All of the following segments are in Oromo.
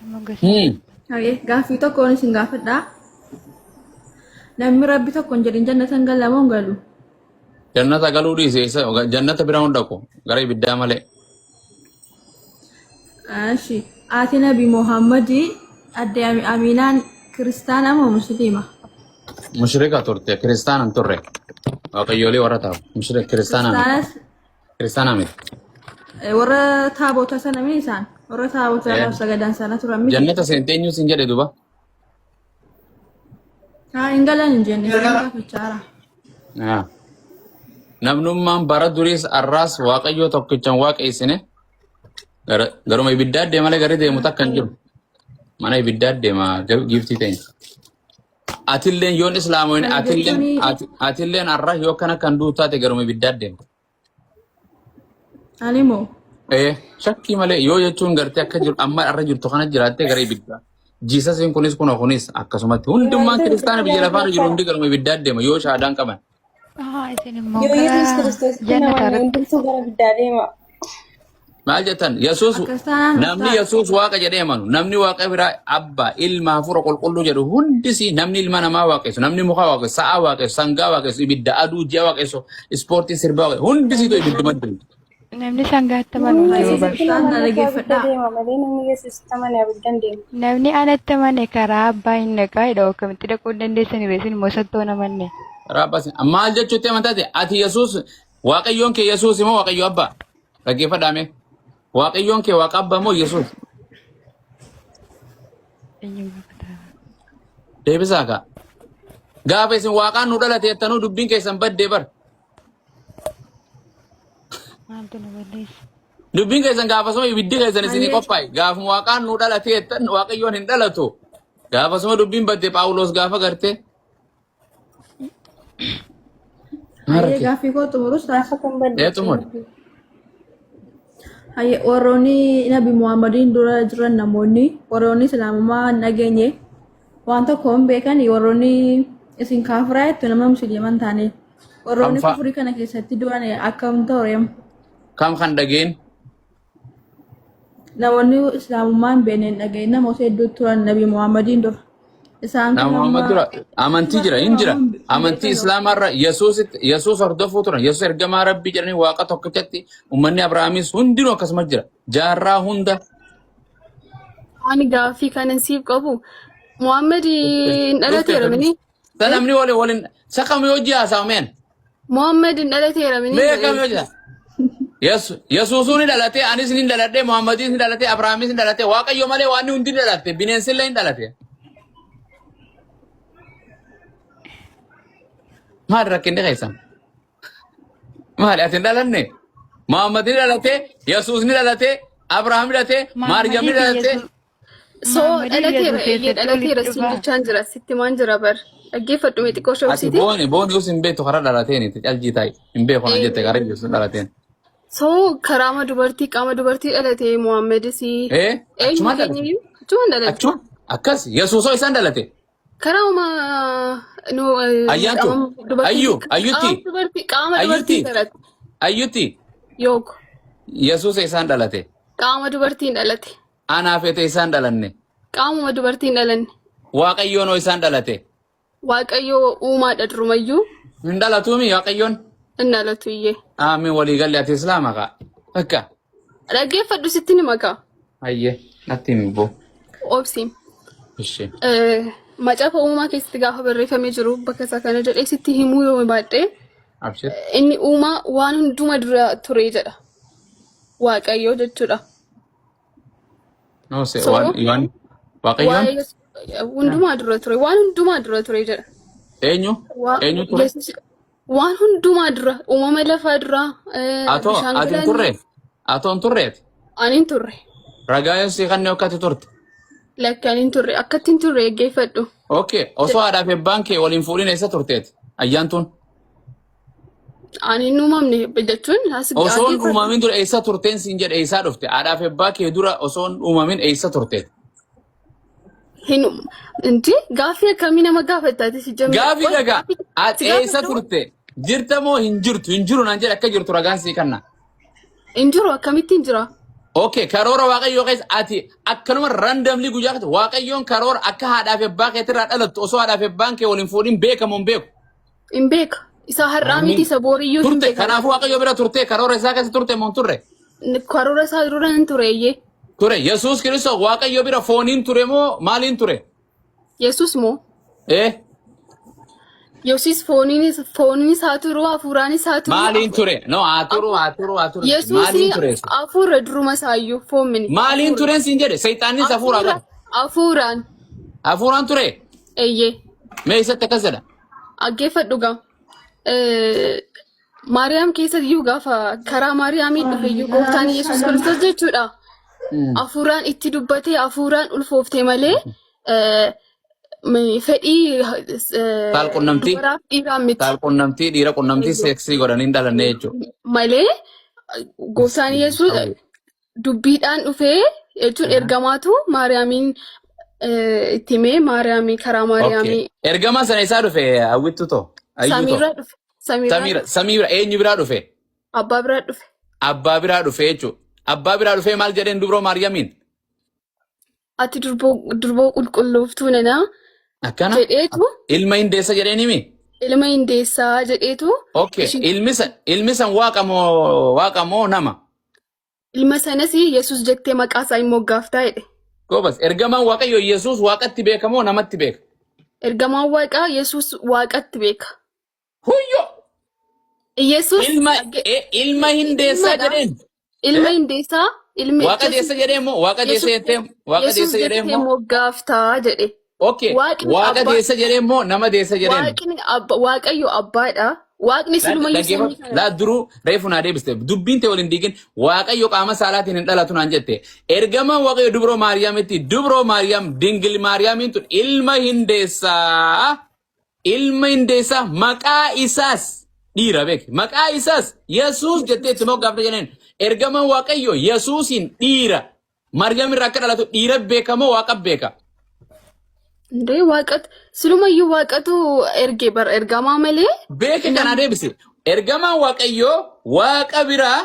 Moggasa. Hayyee gaaffii tokkoon isin gaafadhaa. Namni rabbi tokko hin jedhin jannata hin gala moo hin galu? Jannata galuu dhiise jannata bira hin dhaqu gara ibiddaa malee. Ashi. Haati Nabi Muhammadii adde Aminaan kiristaana moo musliima? Mushrika turte kiristaana hin turre. Waaqayyoolee warra ta'u mushrika kiristaana miti. Kiristaanas Kiristaana miti. warra taabota sana mi isaan? Warra taabota sagadan sana turan miti? Jannata seentee eenyu siin jedhe duba? Haa hin galan hin jenne isaan gaafachaara. Ah. Namnummaan bara duriis arraas waaqayyoo tokkichan waaqeessine garuma ibiddaa deema malee gara deemu takka hin jiru. Mana ibiddaa deema giiftii teenya. Atilleen yoon islaamoyne Kana atilleen jechuun atilleen arra yoo kana kan du'u taate garuma ibiddaa deema. ani moo Ee shakkii malee yoo jechuun gartee akka jiru amma arra jirtu kana jiraattee gara ibiddaa. Jiisasiin kunis kuna kunis akkasumatti hundummaan kiristaana biyya lafaarra jiru hundi garuma ibiddaa deema yoo shaadaan qaban. Ahaa isin immoo Yoo Yesuus gara Kiristoositti jannataa namanne irratti hundumtuu gara ibiddaa deema. Maal jettan? Yesuus akkas taanaan namni ustaaz Yesuus waaqa jedhee amanu namni waaqa biraa abba ilma hafuura qulqulluu jedhu hundisi namni ilma namaa waaqessu namni muka waaqessu sa'a waaqessu sangaa waaqessu ibidda aduu ji'a waaqessu ispoortii sirbaa waaqessu hundisiitu ibidduma deemu. Namni sangaatti amanu Namni hin jiru bar. Yesuusitti ustaaz na namanne ibidda dhaggeeffadhaa. deema malee namni Yesuusitti amane abidda hin deemu. Namni anatti amane karaa abbaa hin dhaqaa jedha akkamitti dhaquu hin dandeessani ree isin immoo sattoo hin amanne. Karaa abbaa maal jechuutti amantaate ati Yesuus waaqayyoon kee Yesuus immoo waaqayyo abbaa dhaggeeffadhaa mee waaqayyoon kee waaqa abbaa moo Yesuus Eenyuun gaafataa? deebisaa kaa. Gaafa isin waaqaan nu dhalate jettanuu dubbiin keessan baddee bar. Maaltu nu balleessa? Dubbiin keessan gaafasuma ibiddi keessan isinii Hayyee qophaa'e. Gaafuma waaqaan nu dhalate jettan waaqayyoon hin dhalatu. Gaafasuma dubbiin badde Phaawulos gaafa garte. Maal hayyee rakkee? gaaffii koo xumuru ustaaz. Gaafa kan Ee badde xumur. Hayyee warroonni Nabi Muhammadiin dura jiran namoonni warroonni islaamummaa hin dhageenye waan tokko hin beekan warroonni isin kaafiraa jettu nama musliima hin taane Kam warroonni fa'a? kufurii kana keessatti du'an akkam ta'u Kam kan dhageen? Namoonni islaamummaa hin beekne hin dhageenye namoota hedduu turan Nabi Muhammadiin dura. Isaan Nama kun Muhammad amma dura amantii jira hin jira. islaamummaa hin Amantii beekan Islaamaarra Yesuus Yesuus hordofuu turan. Yesuus ergamaa Rabbii jedhanii waaqa tokkichatti uummanni Abrahaamis hundinuu akkasuma jira. Jaarraa hunda Ani gaaffii kanan siif qabu Muhammad hin dhufte dhalateera mini? Sa namni waliin waliin sa kam yoo ji'a haasa'ameen Muhammad hin dhalateera mini mee kam jedheen. yoo ji'a. Yesuusuu ni dhalate, anis ni dhaladhe, Muhammadis ni dhalate, Abrahaamis ni dhalate, Waaqayyo malee waan hundi ni dhalate, bineensillee ni dhalate. Maal rakkinni keessan? Maali ati hin dhalanne? Muhammad ni dhalate, Yesuus ni dhalate, Abrahaam ni dhalate, Maariyaam ni Muhammadii fi dhalate. Yesuus So Muhammadii fi dhalateera Yesuus eeyyee eessatti dhalateera walitti siin dhufaa? jechaan jira sitti maan jira bar dhaggeeffadhu mee xiqqoo Ati shobsiiti. booni booni us hin beektu karaa dhalateen itti caljii taa'i. Hin beeku na jette karaa Yesuus dhalateen. So karaama dubartii qaama dubartii dhalate Muhammadis Ee eenyu achumaan dhalate. keenyayyuu achumaan dhalate. Achuma akkas Yesuusoo isaan dhalate. Karaama nu Ayyaantu qaama dubartii ayyu ayyutti qaama dubartii qaama ayyutti dubartii dhalate ayyutti yooku Yesuus isaan dhalate. qaama dubartiin dhalate Anaa feete isaan dhalanne. qaamuma dubartiin dhalanne Waaqayyoon hoo isaan dhalate. Waaqayyo uumaadha durumayyuu Hin dhalatuumi Waaqayyoon. hin dhalatu iyyee. Aamin walii galle ati islaama kaa. Bakka. Dhaggeeffadhu sitti ni maka Hayyee natti himi boo. obsi. Ishee. Macaafa uumamaa keessatti gaafa barreeffamee jiru bakka isaa kana jedhee sitti himuu yoo baadhee Abshir. inni uumaa waan hunduma dura ture jedha. Waaqayyo jechuudha. No se So waan waan Waaqayyoon waa'ee Yesuus hundumaa dura ture waan hundumaa dura ture jedha. eenyu eenyu ture? Yesuus waan hundumaa dura uumama lafaa dura Atoo bishaan ati hin galaanaa turre? Atoo hin turreeti? ani hin turre. Ragaa yoo sii kannee akka ati turte. Lakki ani hin turre akkatti hin turre eeggeeffadhu. Okay osoo haadhaa fi abbaan kee waliin fuudhin eessa turteeti? Ayyaantuun. Ani hin uumamne jechuun as Osoo hin dhaggeeffadhu. uumamin dura eessa turteen siin jedhe eessaa dhufte? Haadhaa fi abbaa kee dura osoo hin uumamin eessa turte? Hin inti gaaffii akkamii nama gaafattaati si jemmee. Gaafii Qoy dhagaa. gaaffii Ati si eessa gaafadhu. turte? Jirta moo hin jirtu? Hin jiru naan jedhe akka jirtu ragaan sii kanna. Hin jiru akkamittiin jira? Okay, karoora Waaqayyoo keessa ati akkanuma randomly guyyaa keessa Waaqayyoon karoora akka haadhaa fi abbaa keetirraa dhalattu osoo haadhaa fi abbaan kee waliin fuudhin beekamu hin beeku. Hin beeka. Isa har'aa miti isa booriyyuu hin Turte beeka. kanaafuu Waaqayyo bira turte karoora isaa keessa turte moo hin turre? Karoora isaa dura hin ture eeyyee. Ture Yesuus Kiristoos Waaqayyo bira fooniin ture moo maaliin ture? Yesuus moo? Eh? Yesuus fooniinis haa turu hafuuraanis haa turu. Maaliin ture? No, haa turu, haa turu, haa turu. Yesuus Maaliin ture? hafuura duruma isaayyuu foomini. Maaliin tureen siin jedhe? Seexaannis hafuuraa qaba. Hafuuraan. Hafuuraan ture? Eeyyee. Mee isatti akkas jedha? Dhaggeeffadhu gaa. Maariyaam keessa iyyuu gaafa karaa Maariyaamii dhufe iyyuu gooftaan Yesuus Kiristoos jechuudha. Hafuuraan itti dubbatee hafuuraan ulfooftee malee fedhii Saal-qunnamtii. dubaraaf dhiiraa miti. Saal-qunnamtii dhiira qunnamtii seeksii godhanii hin dhalanne jechuudha. Malee gooftaan Yesuus dubbiidhaan dhufee jechuun ergamaatu Maariyaamiin itti himee Maariyaamii karaa Maariyaamii Okay. Ergamaa sana isaa dhufe hawwittu too? Ayyuu too? samiirraa dhufe. Samiirraa Samiira, dhufe. samiira eenyu biraa dhufe? Abbaa biraa dhufe. Abbaa biraa dhufe jechuudha. Abbaa biraa dhufee maal jedheen dubroo Maariyaamiin? Ati durboo qulqullooftuu nana Akkana? jedheetu Ilma hin deessa jedheen himi? ilma hin deessaa jedheetu Okay. Ilmi san waaqa moo nama? Ilma sanas Yesuus jettee maqaa isaa hin moggaaftaa jedhe. Goobas, ergamaan Waaqayyo Yesuus waaqatti beeka moo namatti beeka? Ergamaan Waaqaa Yesuus waaqatti beeka. Huyyo! Yesuus Ilma hin deessaa ilmadha. jedheen. Ilma hin deessaa. Ilmi Waaqa deessa jedhee moo? Waaqa deessa jettee waaqa Yesuus deessa jedhee jettee moo? moggaaftaa jedhe. Okay. Waaqni Waaqa deessa jedhee moo nama deessa jedheen? Waaqni abba Waaqayyo abbaadha. Waaqni silumayyuu samii kana. Laa duruu reefu naa deebiste dubbiin ta'e waliin diigin Waaqayyo qaama saalaatiin hin dhalatu naan jette. Ergamaan Waaqayyo dubroo Maariyaamitti dubroo Maariyaam dingil Maariyaamiin tun ilma hin deessaa. Ilma hin deessaa maqaa isaas dhiira beeki maqaa isaas Yesuus jettee itti moggaafte jedheen. Ergamaan Waaqayyo Yesuusiin dhiira Maariyaam irraa akka dhalatu dhiira beeka moo Waaqa beeka? Indee waaqatu silumayyuu waaqatu erge bar ergamaa malee. Beeke kanaa deebise. Ergamaan Waaqayyoo Waaqa biraa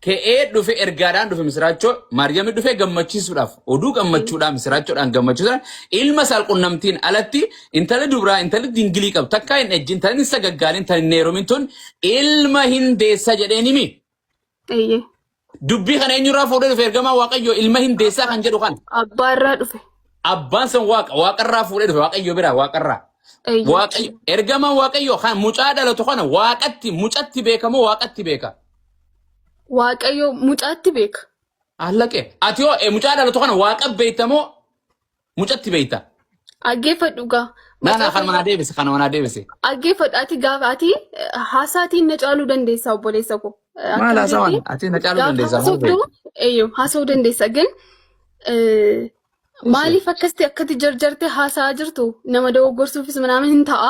ka'ee dhufe ergaadhaan dhufe misiraachoo Maariyaamii dhufe gammachiisuudhaaf oduu gammachuudhaan misiraachoodhaan gammachiisuudhaan ilma saalqunnamtiin alatti intala dubraa intala dingilii qabdu takkaa hin ejjin tan hin sagaggaalin tan hin heerumin tun ilma hin deessa jedheen himi. Eeyyee. Dubbii kana eenyurraa fuudhee dhufe ergamaan Waaqayyoo ilma hin deessaa kan jedhu kana. Abbaarraa dhufe. Abbaan san waaqa waaqarraa fuudhee dhufe Waaqayyo biraa waaqarraa. Eeyyee. Waaqayyo ergamaan Waaqayyoo kan mucaa dhalatu kana waaqatti mucatti beeka moo waaqatti beeka? Waaqayyo mucaatti beeka. Allaqe ati hoo mucaa dhalatu kana waaqa beekta moo mucatti beekta? Dhaggeeffadhu gaa. Naa naa kan manaa deebise kan manaa deebise. Dhaggeeffadhu ati gaafa ati haasaatiin na caaluu dandeessa obboleessa koo. Maal haasawaan ati na caaluu Gaafa dandeessa maal haasoftu beekta? eeyyoo haasa'uu dandeessa ግን maaliif akkasti akkati jarjarte haasa'aa jirtu nama dogoggorsuufis ምናምን hin ta'a.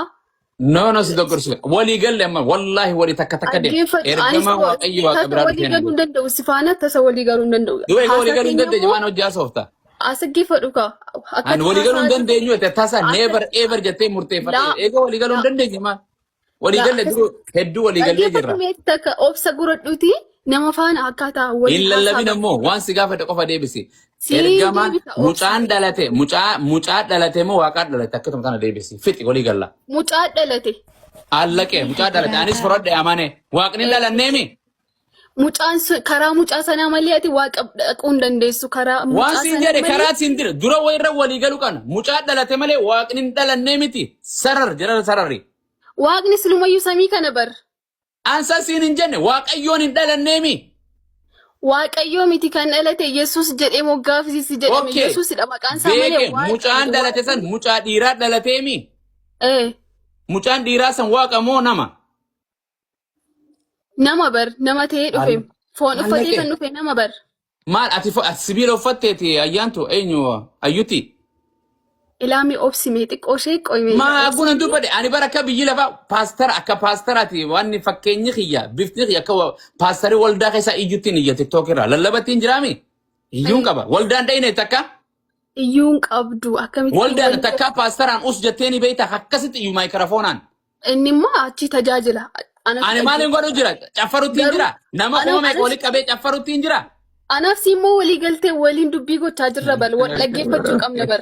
No no si dogoggorsu walii galle amma wallaahi walii takka takka deema. Dhaggeeffadhu anis Ergamaa Waaqayyo waaqa tasa biraa walii dhufee na galuu hin godhe. danda'u si faana tasa walii galuu hin danda'u. Du'a egaa walii Haasaa galuu hin keenya dandeenye immoo waan hojii haasofta. as dhaggeeffadhu kaa Ani akkati walii galuu haasa'aa hin jirtu dandeenyu jette tasa akka never ever jettee murteeffatte. laa Egaa walii galuu hin laa dandeenye maal? Walii laa galle akkas duruu hedduu walii gallee dhaggeeffadhu jirra. mee takka obsa godhadhuuti nama faana akkaataa Hin walii haasaa lallabin ammoo waan si gaafadhe qofa deebisi. Siin Ergamaan deebisa obsa. mucaan dhalate mucaa mucaa dhalate moo waaqaan dhalate akkatuma tana deebisi. Fixi walii galla. Mucaa dhalate. Allaqee mucaa dhalate anis fudhadhe amane waaqni hin dhalanneemi. Mucaan sun karaa mucaa sanaa malee ati waaqa dhaquu hin dandeessu. Karaa Waan mucaa siin sanaa jedhe malee karaa siin dire dura wayirra walii galuu qabna. Mucaa dhalate malee waaqni hin dhalannee miti. Sarar jedha sararri. waaqni silumayyuu samii kana bar. Ansa siin hin jenne waaqayyoon hin dhalanneemi. Waaqayyoo miti kan dhalate Yesuus jedhee moggaafisiisi jedhame Okay. Yesuusidha maqaan isaa malee Beeke mucaan waaqa dhalate san mucaa dhiiraa dhalateemi. Eh, Mucaan dhiiraa san waaqa moo nama? nama bar nama ta'ee dhufe foon uffatee Allaqee. kan dhufe nama bar. Maal ati ati sibiila uffatteeti ayyaantu eenyu ayyuti? Ilaami obsime xiqqoo ishee qoyme. Maa guna dubbadhe ani bara akka biyyi lafaa paastara akka paastaraati wanni fakkeenyi kiyya bifti kiyya akka paastarii waldaa keessaa iyyuttiin iyya tiktook irraa lallabattiin jiraami iyyuun qaba waldaan dhayine takka Iyyuu hin qabdu akkamitti waldaan takka paastaraan us jetteeni beeyta akkasitti iyyu maayikiraafoonaan. Inni immoo achi tajaajila. Anatu Ani maaliin godhu jira caffaruttiin Garuu jira nama ana kuma meeqa anas walitti qabee caffaruttiin jira. Anaaf si immoo walii galtee waliin dubbii gochaa jirra bal wal dhaggeeffachuu qabna bar.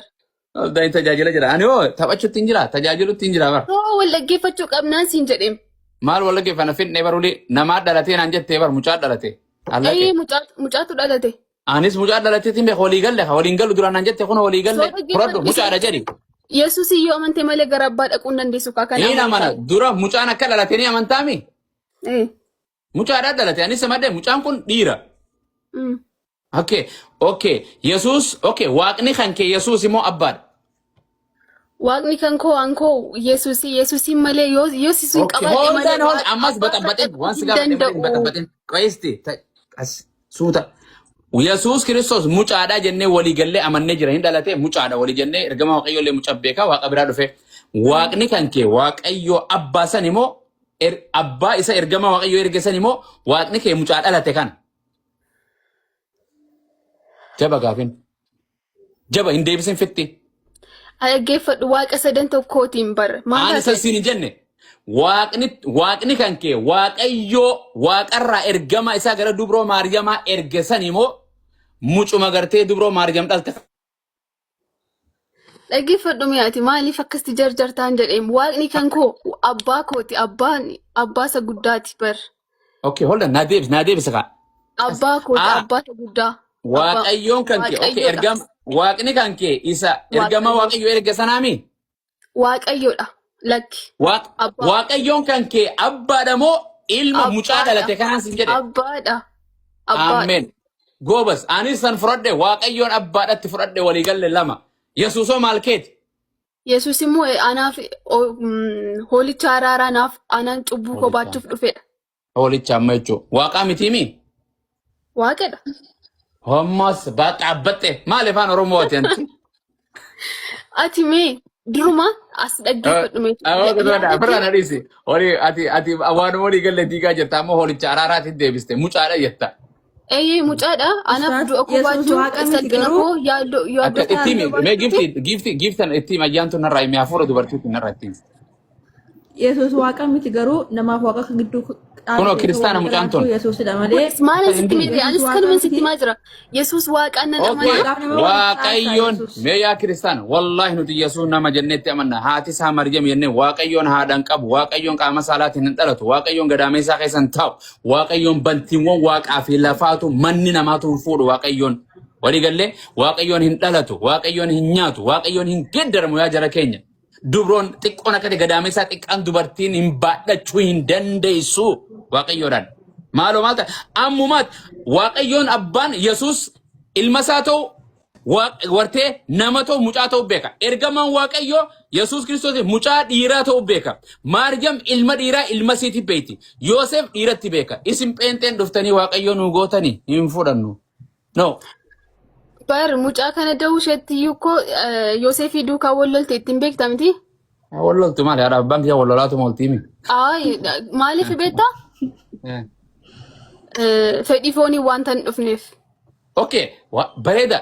Oldaa'in tajaajila jira. Ani hoo taphachuutti hin jira. Tajaajilutti hin jira bar. Hoo wal dhaggeeffachuu qabnaan siin jedheem. Maal wal dhaggeeffanna fidnee baruuli namaa dhalatee naan jettee bar mucaa dhalate. Allaqe. Ee mucaatu dhalate. Anis mucaa dhalateetiin beeka walii galle ka waliin galu duraan naan jette kun walii galle Soo fudhadhu dhaggeeffadhu mucaadha jedhi. Yesuus yoo amante malee gara abbaa dhaquu hin dandeessu kaa kana Niin amana dura mucaan akka dhalate ni amantaami. Ee. Mucaadha dhalate anis madde mucaan kun dhiira. Okay, okay. Yesuus, okay, waaqni kan kee Yesuus immoo abbaadha. Waaqni kan koo waan koo Yesuusii Yesuusiin malee yoo Yesuusiin Okay, qabaadhe hold malee on, hold waaqa ammas abbaa baxabbaxin kadhachuu waan si hin gaafadhe malee hin danda'u. baxabbaxin. Qoysti, as suuta. Yesuus Kiristoos mucaadha jennee walii gallee amannee jira hin dhalatee mucaadha walii jennee ergama Waaqayyoo illee mucaa beekaa waaqa biraa dhufe. Waaqni kan kee Waaqayyoo abbaa san immoo abbaa isa ergama Waaqayyoo erge san immoo waaqni kee mucaa dhalate kana. Jaba gaafin. Jaba hin deebisin fitti. Dhaggeeffadhu waaqa sadan tokkootiin bar. Maal Ani taate? san siin hin jenne. Waaqni kan kee Waaqayyoo waaqarraa ergama isaa gara dubroo Maariyamaa erge san immoo mucuma gartee dubroo Maariyam dhalte. Dhaggeeffadhu mee ati maaliif akkasti jarjartaan jedheem waaqni kan koo abbaa kooti abbaan abbaa isa guddaati bar. Okay, hold on, naa deebisi, naa deebisi kaa. Abbaa kooti Ah, abbaa isa guddaa. Abbaa Waaqayyoon kan kee, okay, Waaqayyoodha. ergama, waaqni kan kee isa ergama Waaqayyo. Waaqayyo erge sanaami? Waaqayyoodha. Lakki. Abbaa. Waaqayyoon kan kee abbaadha moo ilma mucaa Abbaadha. dhalate kanaan sin jedhe? Abbaadha. Abbaadha. Ameen. Goobas, anis san fudhadhe, Waaqayyoon abbaadhatti fudhadhe walii galle lama. Yesuusoo maal keeti? Yesuus immoo anaaf hoolicha araaraa naaf anaan cubbuu koo Hoolicha. baachuuf dhufedha. Hoolicha amma jechuun. Waaqaa mitiimi? Waaqadha. Hommas baaqaabbatte. Maal afaan Oromoo ati anti? Ati mee duruma as dhaggeeffadhu mee. Yaada Afirraa na dhiisi. Horii ati waan walii galle diigaa jirta ammoo hoolicha araaraatti deebiste mucaadha jetta. Eeyyee mucaadha. Anaaf Ustaaz du'a koo Yesuus baachuu waaqa miti salphina garuu koo yaaddoo Akka yaaddoo itti koo himi mee baachuutti. giifti giifti giiftan itti himi ayyaantu narraa himi hafuura dubartiitti narraa itti himi. Yesuus waaqa miti garuu namaaf waaqa kan gidduu Kunoo dhaabbatee kan kiristaana walii mucaan galaatu tun. Yesuusidha malee Kunis maalan sitti Hin miti Yesuus anis waaqa kanuman sitti miti. himaa jira. Yesuus waaqaan nan Okay, amana. Waaqaaf nama walitti aansaa Waaqayyoon Yesuus. mee yaa kiristaana wallaahi nuti Yesuus nama jenneetti amanna haati isaa Maryam jennee Waaqayyoon haadha hin qabu Waaqayyoon qaama saalaatiin hin dhalatu Waaqayyoon gadaameessaa keessa hin taa'u Waaqayyoon bantiiwwan waaqaa fi lafaatu manni namaatu hin fuudhu Waaqayyoon walii gallee Waaqayyoon hin dhalatu Waaqayyoon hin nyaatu Waaqayyoon hin geeddaramu yaa jara keenya Dubroon xiqqoon akka gadaameessaa xiqqaan dubartiin hin baadhachuu hin dandeessu Waaqayyoodhaan. Maaloo maal ta'a? Ammumaatti Waaqayyoon abbaan Yesuus ilma isaa ta'u wartee nama ta'u mucaa ta'u beeka. Ergamaan Waaqayyoo Yesuus Kiristoos mucaa dhiiraa ta'u beeka. Maariyam ilma dhiiraa ilma isiitti beekti. Yoosef dhiiratti beeka. Isin pheenxeen dhuftanii Waaqayyoo nu gootanii hin fudhannu. No. Bar mucaa kana da'uu isheetti iyyuu koo Yoosefii duukaa wal lolte ittiin beekta miti? Wal loltu maali? Haadha abbaan kiyya wal lolaatu mooltiimi. Ayi maaliif beektaa? Fedhii foonii wanta hin dhufneef. Okay, bareeda.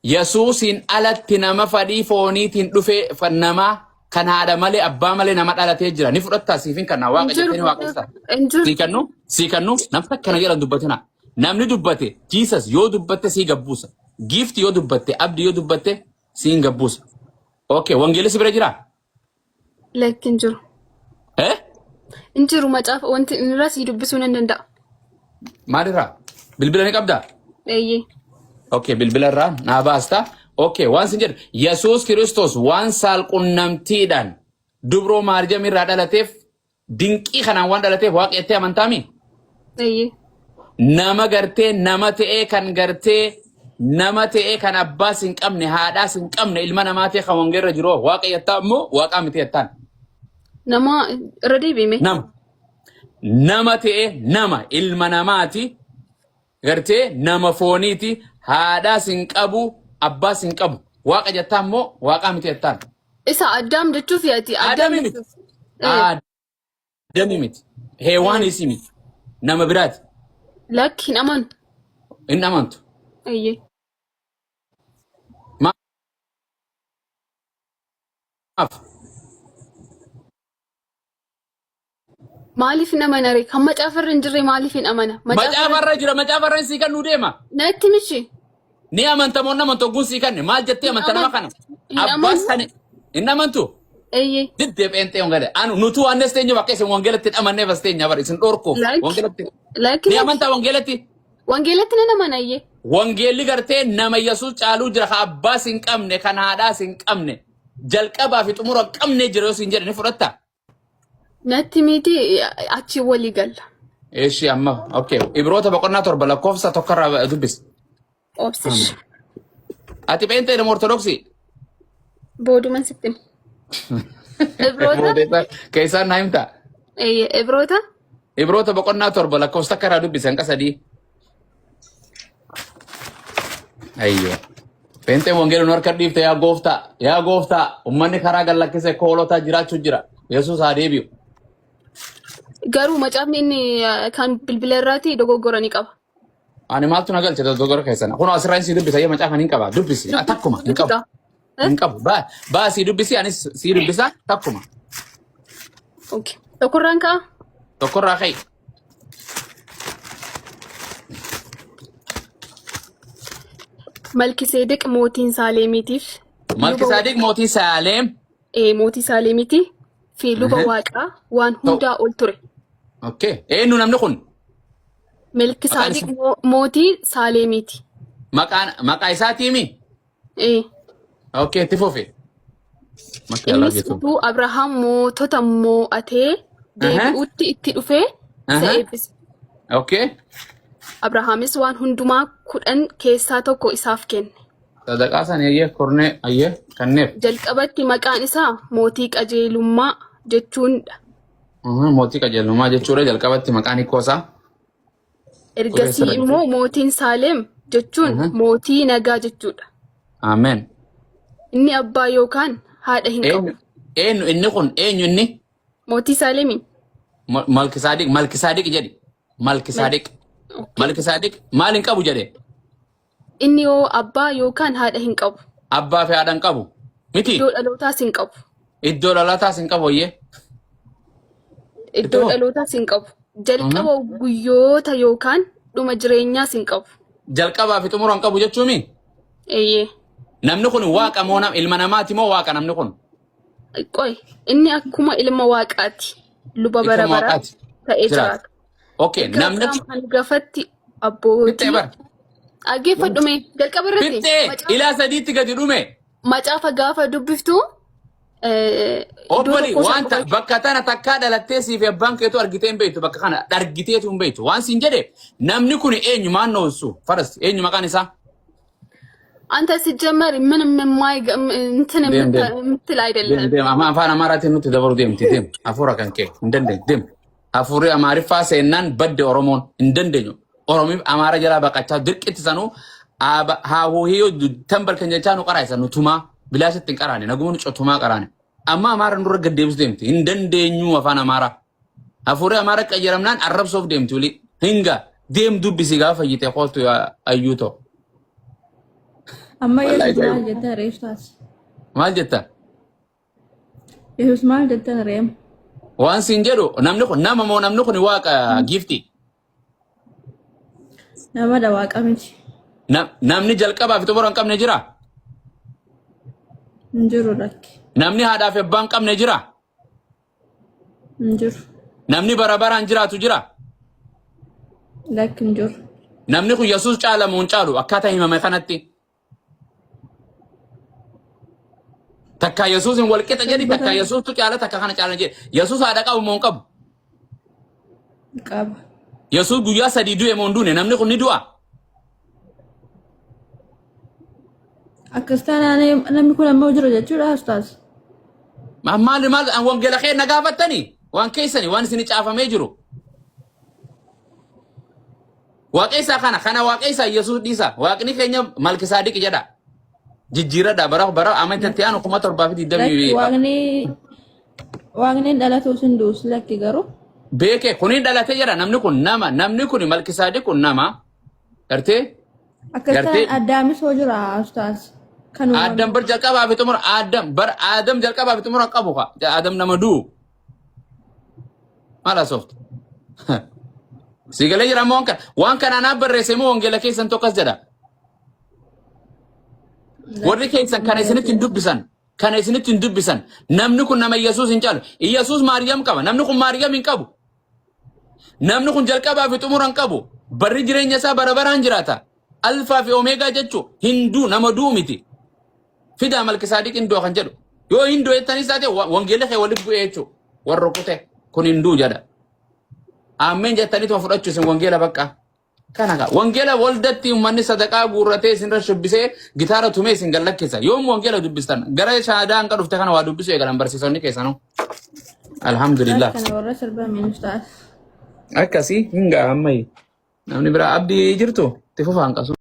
Yesuusiin alatti nama fadhii fooniitiin dhufe namaa kan haadha malee abbaa malee nama dhalatee jira. Ni fudhattaa siif hin kannaa Hin waaqa jiru. jettanii waaqessaa. Hin jiru. Sii kennu sii kennu namni akkana jedhan dubbatina. Namni dubbate Jesus yoo dubbatte sii gabbuusa. Gift yoo dubbatte abdi yoo dubbatte sii hin gabbuusa. Okay, wangeelli si bira jiraa? Lakki hin jiru. Eh? Hin jiru macaafa wanti inni irraa sii dubbisuu nan danda'a. Maalirraa? Bilbila ni qabdaa? Eeyyee. Okay, bilbila irraa naa baasta. Okay, waan sin jedhu Yesuus Kiristoos waan saalqunnamtiidhaan dubroo Maariyaam irraa dhalateef dinqii kanaan waan dhalateef waaqa jettee amantaami? Eeyyee. Nama gartee nama ta'ee kan gartee nama ta'ee kan abbaas hin qabne haadhaas hin qabne ilma namaa ta'e kan wangeerra jiru waaqa jettaa immoo waaqaa miti jettaan. Nama irra deebi'ime. Nama. Nama ta'ee nama ilma namaati gartee nama fooniiti haadhaas hin qabu abbaas hin qabu waaqa jettaa immoo waaqaa miti jettaan. Isa addaam jechuuf yaati. Addaam Adami miti. jechuuf. Eh, Adami miti. Heewaanis miti. Nama biraati. Lakki hin amanu. Hin amantu. Eeyyee. Maaf? Maaliif hin amanare? Kan macaafa irra hin jirre maaliif hin amana? Macaafa Macaafa irra jira, macaafa irra sii kennuu deema. Natti michi. Ni amanta moo nama tokkoon sii kenne maal jettee amanta nama kana? Hin Abbaa amanu. sani hin amantu? Eeyyee. Diddee pheenxee wangeela. Anu nutu waan nes teenyu bakka isin wangeelatti hin amannee bas teenya bara isin dhorkuuf. Like. Wangeelatti. Lakki Ni lakki. amantaa wangeelatti? Wangeelatti nan amana eeyyee. Wangeelli gartee nama Yesuus caaluu jira kan abbaas hin qabne kan haadhaas hin qabne jalqabaa fi xumura hin qabne jira yoo siin jedhe ni fudhatta. Natti miti achi walii galla. Eeshi amma okay Ibroota boqonnaa 7 lakkoofsa tokkorraa dubbis. Obsish. Ati pheenxee nama Ortodoksii? Booduman sitti hima. Ibroota. Keessaan naa himtaa? Eeyyee Ibroota. Ibroota boqonnaa 7 lakkoofsa takka irraa dubbisi hanqa 3. Ayyoo. Pheenxeen wangeela nu harka dhiifte yaa gooftaa yaa gooftaa ummanni karaa gad lakkise koolotaa jiraachuu jira. Yesuus haa deebi'u. Garuu macaafni inni kan bilbila irraati dogoggora ni qaba. Ani maaltu na galche dogoggora keessan. Kun asirraa sii dubbisa yoo macaafa hin qaba dubbisi takkuma hin qabu. Hin qabu. Baa sii dubbisi anis sii dubbisa takkuma. Okay. Tokkorraan ka'a. Tokkorraa ka'i. Malkiseedeq mootiin Saaleemiitiif luba Malkisaadiq mootii Saaleem. mootii Saaleemiitii fi luba Waaqaa waan hundaa ol ture. Okay. Eenyu namni kun? Maqaan Melkisaadiq isaa mootii Saaleemiiti. maqaan maqaa isaatiimi? Ee. Okay, itti fufi. Maqaa Allah Innis jechuun. utuu Abrahaam mootota moo'atee deebi'utti itti dhufee isa eebbise. Okay. Abrahaamis waan hundumaa 10 keessaa tokko isaaf kenne. Sadaqaa san ayyee kornee ayyee kanneef. Jalqabatti maqaan isaa mootii qajeelummaa jechuun dha. Mootii qajeelummaa jechuudha jalqabatti maqaan hiikoo isaa. Ergasii immoo mootiin Saaleem jechuun mootii nagaa jechuudha. Ameen. Inni abbaa yookaan haadha hin qabu. Eenyu eenyu inni kun eenyu inni? Mootii Saaleemi. Malkisaadiq Malkisaadiq jedhi. Malkisaadiq. Malkisaadiq maal hin qabu jedhe? Inni yoo abbaa yookaan haadha hin qabu. Abbaa fi haadha hin qabu. Miti. Iddoo dhalootaas hin qabu. Iddoo dhalootaas hin qabu oyyee. Iddoo dhalootaas hin qabu. Jalqaba guyyoota yookaan dhuma jireenyaas hin qabu. Jalqabaa fi xumura hin qabu jechuumi? Eeyyee. Namni kun waaqa moo ilma namaati moo waaqa namni kun? Qoy inni akkuma ilma waaqaati. Luba bara Ilma baraa waaqaati. ta'ee Jiraata. jiraata. Okay, namni Qaama hangafatti abbootii. Fixxee bara. Dhaggeeffadhu mee jalqaba irratti Fixxee ilaa sadiitti gadi dhume. macaafa gaafa dubbiftu iddoo Obboli tokko isaan wanta qubachuu. bakka tana takkaa dhalattee siif abbaan keetu argitee hin beektu bakka kana argiteetu hin beektu waan siin jedhe namni kun eenyu maan noonsu faras eenyu maqaan isaa አንተ ሲጀመር ምንም የማይገ እንትን Deem deem የምትል deem አይደለም። deem amma afaan amaaraatiin nutti dabalu deemti deem hafuura kan kee hin dandeenyu deem hafuurri amaariffaa seennaan badde oromoon hin dandeenyu oromiif amaara jalaa baqachaa dirqitti sanuu haahuhiyoo tambarkan jechaa nu qaraayisa nu tumaa bilaashitti hin qaraane naguma nu cotumaa qaraane amma amaara nurra gad deebisu deemti hin dandeenyu afaan amaaraa hafuurri amaara qayyaramnaan arrabsoof deemti wali hinga deem dubbisi gaafa fayyite kootu ayyuu ta'u. Amma Wallahi Yesuus maal ajaa'iba. jettan ree ustaas? Maal jetta? Yesuus maal jettan ree? Waan siin jedhu namni kun nama moo namni kun waaqa giifti? Namadha waaqa miti. Namni jalqabaa fi xumura hin qabne jira? Hin jiru lakki. Namni haadhaa fi abbaa hin qabne jira? Hin jiru. Namni bara baraan jiraatu jira? Lakki hin jiru. Namni kun Yesuus caala moo hin caalu akkaataa himame kanatti? Takka Yesuus hin walqixa jedhi takka Yesuustu caala takka kana caala jedhi. Yesuus haadha qabu moo hin qabu? Qaba. Yesuus guyyaa sadii du'e moo hin duune? Namni kun ni du'a? Akkas taanaan namni kun ammoo jira jechuudha ustaas. Maal maal wangeela kee na gaafattanii? Waan keessanii waan isin caafamee jiru. Waaqessaa kana kana waaqessaa Yesuus dhiisa. Waaqni keenya Malkisaadiq jedha. Jijjiiradha bara bara amantii aanu kuma torbaa fi Lakki digdamii waaqni waaqni hin dhalatus hin du'us lakki garuu beeke kuni dhalate jedha namni kun nama namni kun Malkisaadiq kun nama gartee akkas gartee taanaan addaamis hoo jira ustaas kan uumame. Addam bar jalqabaa fi xumura Addam bar Adam jalqabaa fi xumura qabu ka Adam nama du'u. Maal haasoftu? Si galee jira ammoo waan kana. Waan kana anaa barreesse moo wangeela keessan tokkos jedha. Warri keessan kana isinitti hin dubbisan. Kana isinitti hin dubbisan. Namni kun nama Yesuus hin caalu. Yesuus Maariyaam qaba. Namni kun Maariyaam hin qabu. Namni kun jalqabaa fi xumura hin qabu. Barri jireenya isaa bara baraan jiraata. Alfaa fi Omeegaa jechuun hinduu nama du'u miti. Fidaa Malkisaadiq hin du'a kan jedhu. Yoo hin du'e jettanis taate wangeelli kee walitti bu'ee jechuudha. Warra kute kun hin du'u jedha. Ameen jettaniituma fudhachuu isin wangeela bakka. Kana kaa wangeela waldatti uummanni sadaqaa guurratee isinirra shubbisee gitaara tumee isin gallakkisa. Yoom wangeela dubbistan? Gara shaadaa hanqa dhufte kana waa dubbisuu eegalan barsiisonni keessanuu. Alhamdulillah. Kana warra sirbame ustaas. Akkasii hin ga'a ammayyi. Namni biraa abdii jirtu itti fufaa hanqasu.